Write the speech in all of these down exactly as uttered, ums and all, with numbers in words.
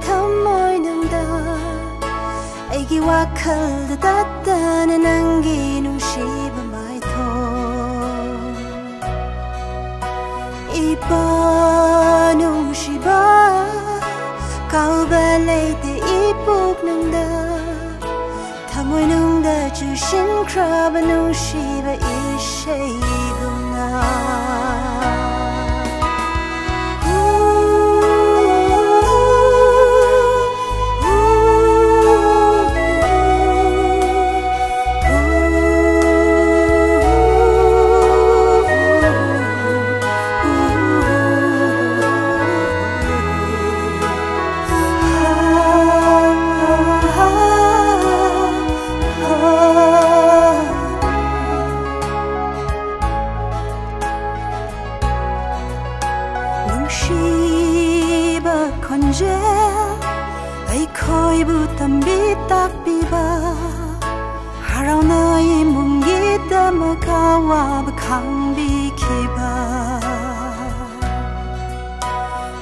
ꯊꯃꯣꯏꯅꯨꯡꯗ ꯑꯩꯒꯤ ꯋꯥꯈꯜꯗ ꯇꯠꯇꯅ ꯅꯪꯒꯤ ꯅꯨꯡꯁꯤꯕ ꯃꯥꯏꯊꯣꯡ꯫ ꯏꯄꯥ ꯅꯨꯡꯁꯤꯕ, ꯀꯥꯎꯕ ꯂꯩꯇꯦ ꯏꯄꯨꯛꯅꯨꯡꯗ, ꯊꯃꯣꯏꯅꯨꯡꯗ ꯆꯨꯁꯤꯟꯈ꯭ꯔꯕ ꯅꯨꯡꯁꯤꯕ ꯏꯁꯩꯒꯨꯝꯅ꯫ ꯅꯨꯡꯁꯤꯕ ꯈꯣꯟꯖꯦꯜ, ꯑꯩꯈꯣꯏꯕꯨ ꯇꯝꯕꯤ ꯇꯥꯛꯄꯤꯕ, ꯍꯔꯥꯎꯅ ꯏꯃꯨꯡꯒꯤꯗꯃꯛ ꯑꯋꯥꯕ ꯈꯥꯡꯕꯤꯈꯤꯕ꯫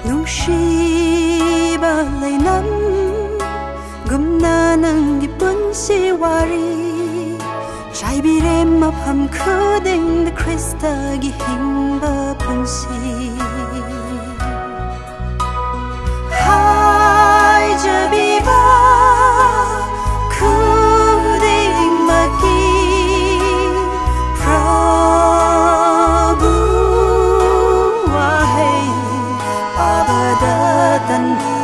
ꯅꯨꯡꯁꯤꯕ ꯂꯩꯅꯝ ꯒꯨꯝꯅ ꯅꯪꯒꯤ ꯄꯨꯟꯁꯤ ꯋꯥꯔꯤ ꯆꯥꯏꯕꯤꯔꯦ ꯃꯐꯝ ꯈꯨꯗꯤꯡꯗ ꯈ꯭ꯔꯤꯁꯇꯒꯤ ꯍꯤꯡꯕ ꯄꯨꯟꯁꯤ꯫ ꯍꯥꯏꯖꯕꯤꯕ ꯈꯨꯗꯤꯡꯃꯛꯀꯤ ꯄ꯭ꯔꯚꯨ ꯋꯥꯍꯩ ꯄꯥꯕꯗ ꯇꯟꯕ